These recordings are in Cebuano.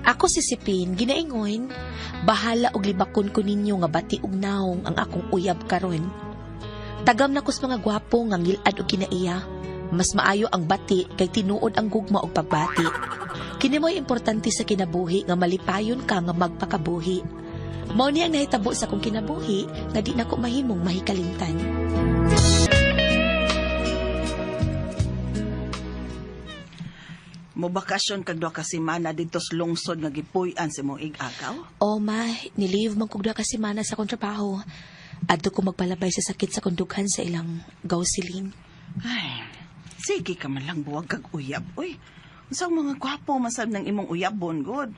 Ako si Sipin, ginaingon, bahala og libakon ko ninyo nga bati og naong ang akong uyab karon. Tagam na kus mga gwapo nga ngilad og kinaiya. Mas maayo ang bati kay tinuod ang gugma og pagbati. Kini mo'y importante sa kinabuhi nga malipayon ka nga magpakabuhi. Mao ni ang nahitabo sa akong kinabuhi nga di nako mahimong mahikalimtan. Mo bakasyon kag duha ka semana didto sa lungsod nga gipuy-an sa imong ig-agaw? O ma, nilive man kog duha ka semana sa akong trabaho. Adto ko magpalabay sa sakit sa kondughan sa ilang gausilin. Ay, sige ka man lang buwag kag uyab, uy. Unsang mga gwapo man sab ng imong uyabon, good.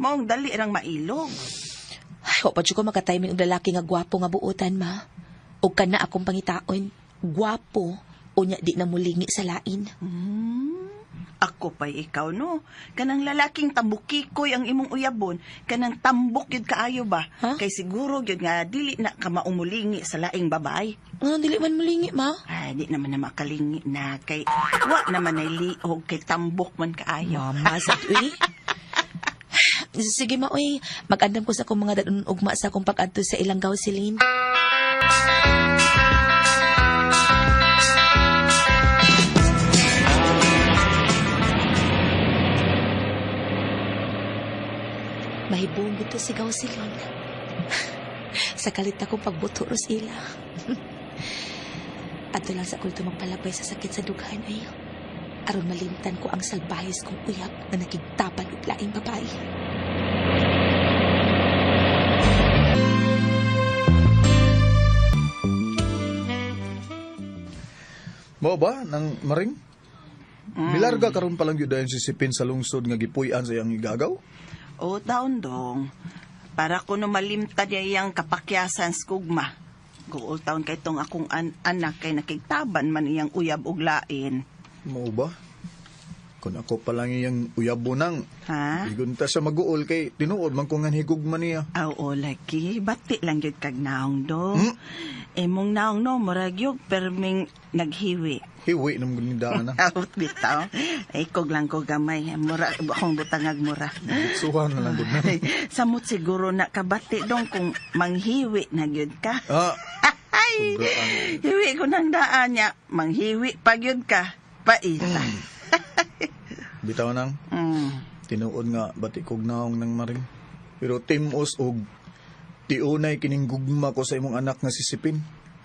Maong dali rang mailog. Ay, wa pa jud ko makatiming og lalaki nga gwapo nga buotan, ma. Og kana akong pangitaon, gwapo, unya di na mulingi sa lain. Ako pa'y ikaw, no? Kanang lalaking tambukikoy ang imong uyabon, kanang tambok yun kaayo ba? Ha? Kay siguro yun nga, dili na ka maumulingi sa laing babae. Nga, dili man mulingi, ma. Ay, di naman na makalingi na kay wa naman ay liog kay tambok man kaayo. Mama, sa uy. Sige, ma, uy. Mag-andam ko sa akong mga dadun ugma sa akong pag-adto sa ilang gausilin. Mahibong gito si Gausilin. Sa kalit akong pagbuto ros ila. Adto lang sa kulto magpalabay sa sakit sa dughan ay. Aron malimtan ko ang salbahis kong uyab nga nakigtapan og laing babae. Mao ba nang maring? Milarga karon pa lang gyud dayon si Sipin sa lungsod nga gipuy-an sa iyang igagaw? O taon dong, para ko no malimta niya iyang kapakyasan sa kugma. Guol taon kay tong akong anak kay nakigtaban man iyang uyab og lain. Mao ba? Kung ako pa lang iyang uyabo nang, Ha? igunta sa maguol kay tinuod man ko nga higugma niya. Aw, o lagi, bati lang gyud kag naong do. Imong naong no, murag yug perming naghiwi. Hiwi nang gunidaan na. Out bitaw. Ikog lang ko gamay. Mura, akong butangag mura. Suha na lang gud na. Samot siguro na kabati dong kung manghiwi na gyud ka. Ah, Ay! sobrang. Hiwi ko nang daan niya. Manghiwi pa gyud ka. Paita. Bitaw nang, tinuod nga bati kog naong nang maring. Pero timos og tiunay kining gugma ko sa imong anak nga si Sipin.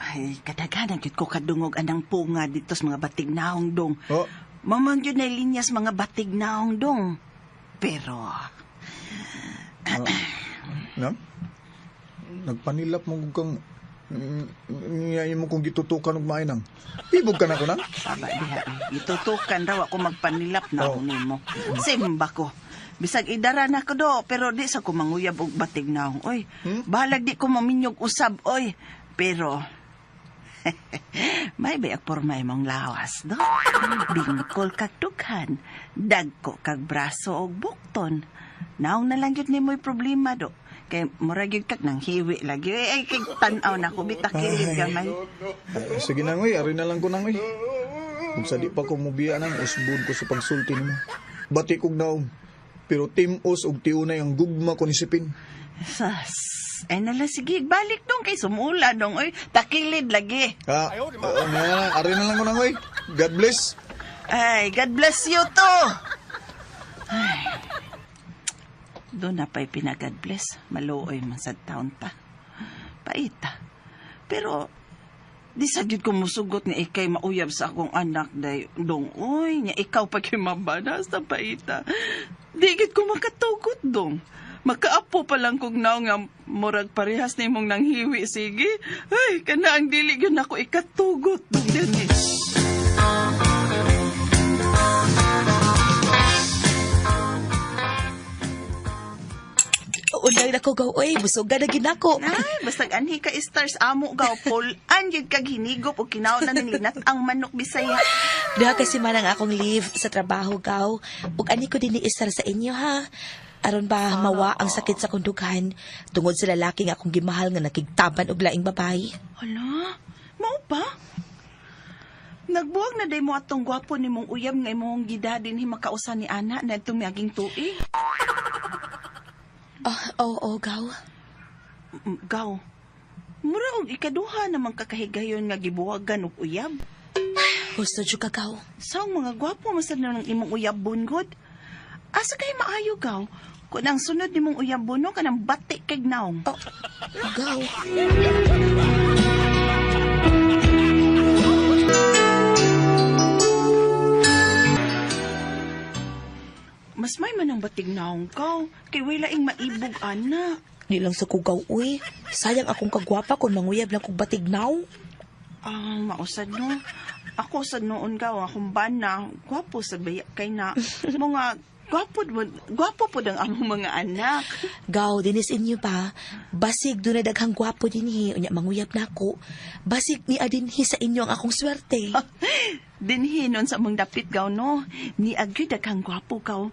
Ay, kadaghanan gyud ko kadungog anang punga dito sa mga batig naong dong. Oh. Mamang gyud na linyas mga batig naong dong. Pero, Na? Nagpanilap mo kang niya mo kong gitutukan og maay nang. Ibog ka na ko nang. Saba diha. Gitutukan raw ako magpanilap na Oh. ako nimo. Simba ko. Bisag idara na ko do, pero di sa ko manguyab og batig naong. Oy, bahalag di ko maminyog usab, oy. Pero, may bayag porma imong lawas, do. Bingkol kag dughan, dagko kag braso og bukton. Naong na lang yun nimoy problema, do. Kay murag yun kag nang hiwi lagi. Ay, kay tan-aw na ko, bitakilid gamay. Ay, sige nang oy, ari na lang ko nang oy. Ug sa di pa ko mubiya nang usbon ko sa pagsulti nimo. Bati kog naong. Pero timos og tiunay ang gugma ko ni Sipin. Sas. Ay nala, sige, balik dong kay sumula dong. Oy, takilid lagi. Ah, na, ari na lang ko nang oy. God bless. Ay, God bless you to. Ay. Doon na pa'y pinag-God bless. Maluoy man sa taon ta. Paita. Pero, di sa gyud ko musugot nga ikay mauyab sa akong anak day. Dong, oy, nga ikaw pa kay mabanas na paita. Di gyud ko makatugot dong. Makaapo pa lang kog naong nga murag parehas nimong nanghiwi, sige. Ay, kana ang dili gyud nako ikatugot dong dinhi. Unay na ko gaw, oy, busoga na ginako. Ay, basta anhi ka stars amo gaw Paul. An gyud kag hinigop og kinaon na ning linat ang manok Bisaya. Duha kasi man ang akong leave sa trabaho gaw. Ug ani ko din ni-istar sa inyo ha. Aron ba mawa ang sakit sa kundughan tungod sa lalaki nga akong gimahal nga nakigtaban og laing babae. Hala, mao pa? Nagbuwag na day mo atong gwapo nimong uyab nga imong gida dinhi makausa ni ana na itong miaging tuig. Ah, oo, gaw. Gaw. Mura og ikaduha naman kakahigayon nga gibuwagan og uyab. Gusto jud ka, gaw. Sa mga gwapo masad na ng imong uyab bungod. Asa kay maayo gaw? Kung ang sunod nimong uyab buno kanang bati kag naong. Oh, gaw. Mas may man ang batig naong gaw. Kay wala ing maibog ana. Di lang sa kugaw, uy. Sayang akong kagwapa kung manguyab lang kong batig naw. Ah, mausad no. Ako sad noon gaw akong bana, gwapo sad baya kay na. Mga gwapo gwapo pod ang among mga anak. Gaw, dinis inyo pa. Basig doon na daghang gwapo dinhi. Unya, manguyab na ako. Basig ni adinhi sa inyo ang akong swerte. Dinhi nun sa among dapit gaw no. Ni agyo daghang gwapo gaw.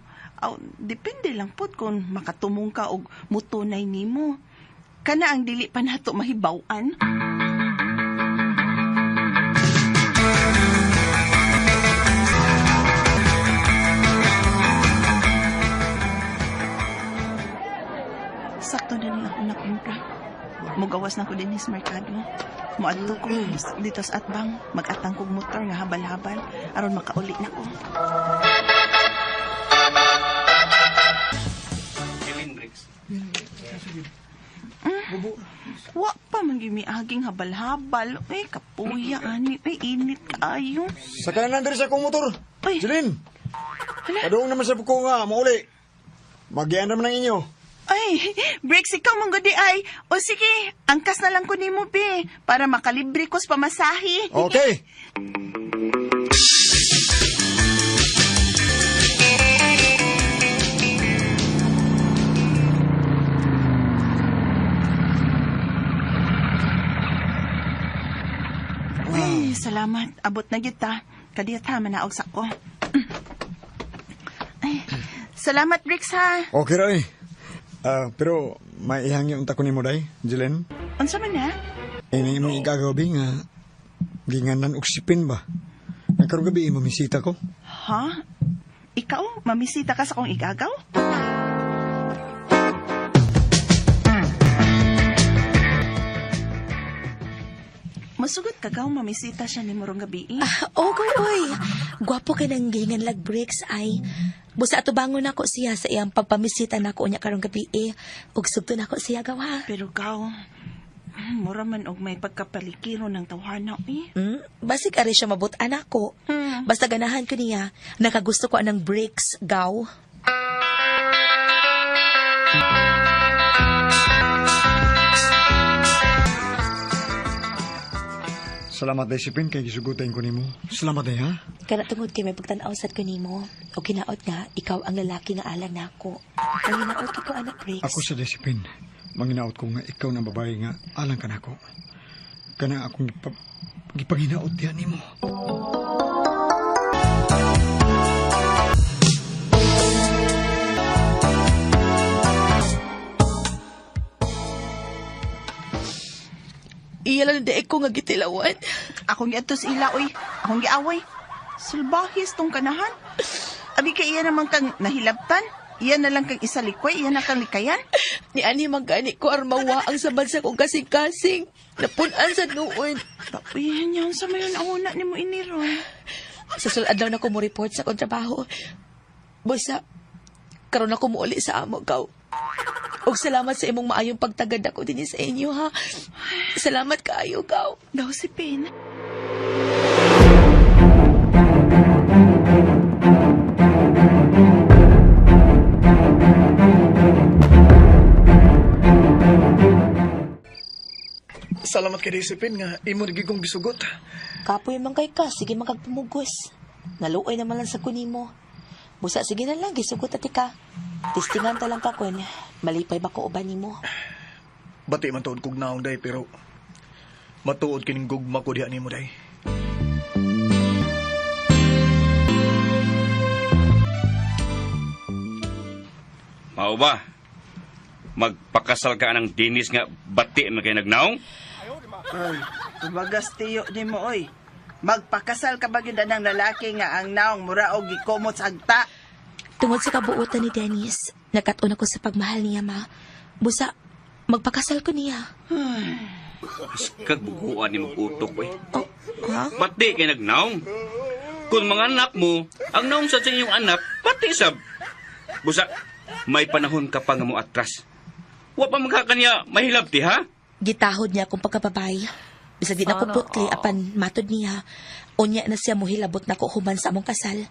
Aw, depende lang pod kung makatumong ka og mutunay nimo. Kana ang dili pa nato mahibaw-an. Sakto na ni ako nakumpra. Mugawas na ko din sa merkado. Muadto ko dito sa atbang, mag-atang kog motor nga habal-habal aron makauli na ko. Wa pa man gyud miaging habal-habal. Uy, kapuya ani. Uy, init kaayo. Sa kanan diri sa akong motor. Uy. Jeline, Hala. padung naman sa ko nga, mauli. Magian naman ang inyo. Ay, breaks ikaw mong gudi ay. O sige, angkas na lang ko nimo be para makalibre ko sa pamasahe. Okay. Ay, salamat. Abot na gyud ta. Kadiyot ha, manaog sa ko. Ay, salamat, Bricks ha. Okay ra eh. Ah, pero may ihangyo unta ko nimo day, Jeline. Unsa man na? Ini imong igagabi nga ginganan og sipin ba. Nagkaroon gabi mamisita ko. Ha? Ikaw, mamisita ka sa kong igagaw? Masugot ka gaw, mamisita siya ni Morong gabi. eh. Ah, oo, gaw, uy. Gwapo kay nang gihingan lag breaks ay. Busa ato bangon nako siya sa iyang pagpamisita nako unya karong gabi eh. Ug sugto nako siya gaw ha. Pero gaw, mura man og may pagkapalikiro ng tawhana eh. Basig ari siya mabut-an ako. Basta ganahan ko niya, nakagusto ko anang breaks gaw. Salamat day sipin kay gisugutan ko nimo. Salamat day ha. Kana tungod kay may pagtan-aw sad ko nimo. O kinaot nga ikaw ang lalaki nga alang nako. Ang hinaot ko anak breaks. Ako sa disipin. Manginaot ko nga ikaw ng babae nga alang ka nako. Kana akong gipanginaot diha nimo. Iya lang di ko nga gitilawan. Akong giadto sa ila, oy. Akong giaway. Sulbahis tong kanahan. Abi kay iya naman kang nahilabtan. Iya na lang kang isalikway, iya na kang likayan. Ni ani man gani ko armawa ang sabad sa kong kasing-kasing. Napun-an sa noon. Uy, yan sa mayon ang una ni mo iniron. Sa sulad na ko mo report sa akong trabaho. Busa, karon ako muuli sa amo, gaw. Og salamat sa imong maayong pagtagad ako dinhi sa inyo, ha. Salamat kaayo, gaw. Daw si Pin. Salamat kay Disipin nga imo gid kong gisugot. Kapoy man kay ka, sige man kag pumugos. Naluoy naman lang sa kunimo. Busa, sige na lang, gisugot ati ka. Testingan ta lang ka kun. Malipay ba ko uban nimo? Bati man tuod kog naong day pero matuod kining gugma ko diha nimo day. Mao ba? Magpakasal ka ng dinis nga bati man kay nagnaong? Oy, tubagas tiyo ni mo, oy. Magpakasal ka ba gyud ng lalaki nga ang naong mura og gikumot sa agta? Tungod sa kabuutan ni Dennis, nakat-on ako sa pagmahal niya, ma. Busa, magpakasal ko niya. Kag buguan ni mag-utok, eh. Oh, ha? Bati kay nagnaong. Kung mga anak mo, ang naong sa inyong anak, pati sab. Busa, may panahon ka pa nga mo atras. Wa pa magkakanya mahilabti, ha? Gitahod niya akong pagkababay. Bisa di na ko putli apan matod niya. Unya na siya mohilabot na ko human sa among kasal.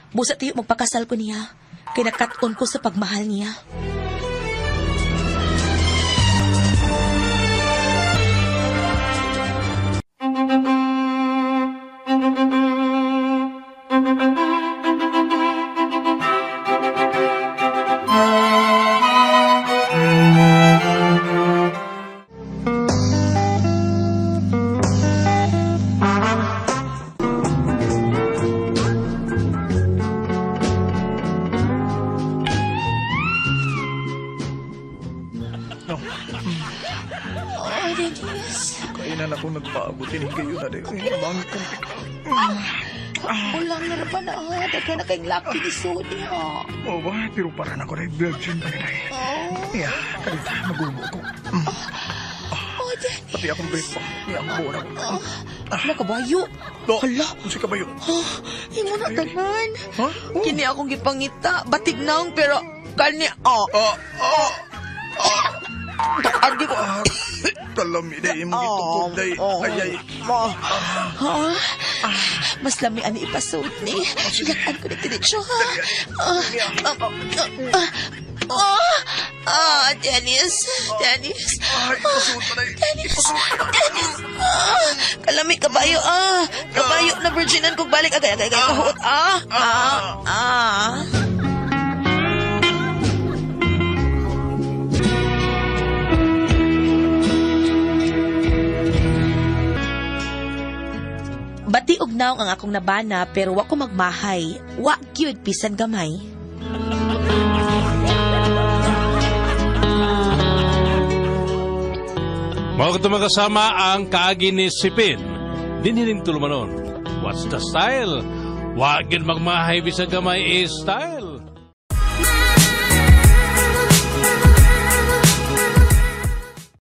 Busa tiyo magpakasal ko niya. Kay nakat-on ko sa pagmahal niya. Oh, Dennis. Kainan ako nagpaabutin kayo na dahil. Ay, bangkong tika. Ulang na pa na. Daghan na kayong laki ni Sonia. Oo ba? Pero para na ko dahil virgin pa rin ay. Oh, Yeah, kalita, magubo ko. oh, Dennis. Pati akong brief pa. Yeah, buo na ko. Nakabayo. Do, Hala. Unsa ka ba yun? Oh, imo na tanan. Ha? Oh. Kini akong gipangita. Batig naong pero kani oh. Ah, ah, Agi ko. ah. Kalami day, imong gitukod day. Ay, ay. Oh. Ha? Mas lami ani ipasuot ni. Yakan ko ni diretso ha. Ah, ah, ah, ah, ah, Dennis. Dennis. Ay, ipasuot pa day. Dennis. Ipasuot pa. Dennis. Ah, kalami kabayo ah. Kabayo na virginan kog balik agay agay agay kahuot ah. Ah. Ah. Bati og naong ang akong nabana pero wa ko magmahay. Wa gyud bisan gamay. Mao kato magkasama ang kaagi ni Sipin. Dinhining tulumanon. What's the style? Wa gyud magmahay bisag gamay is style.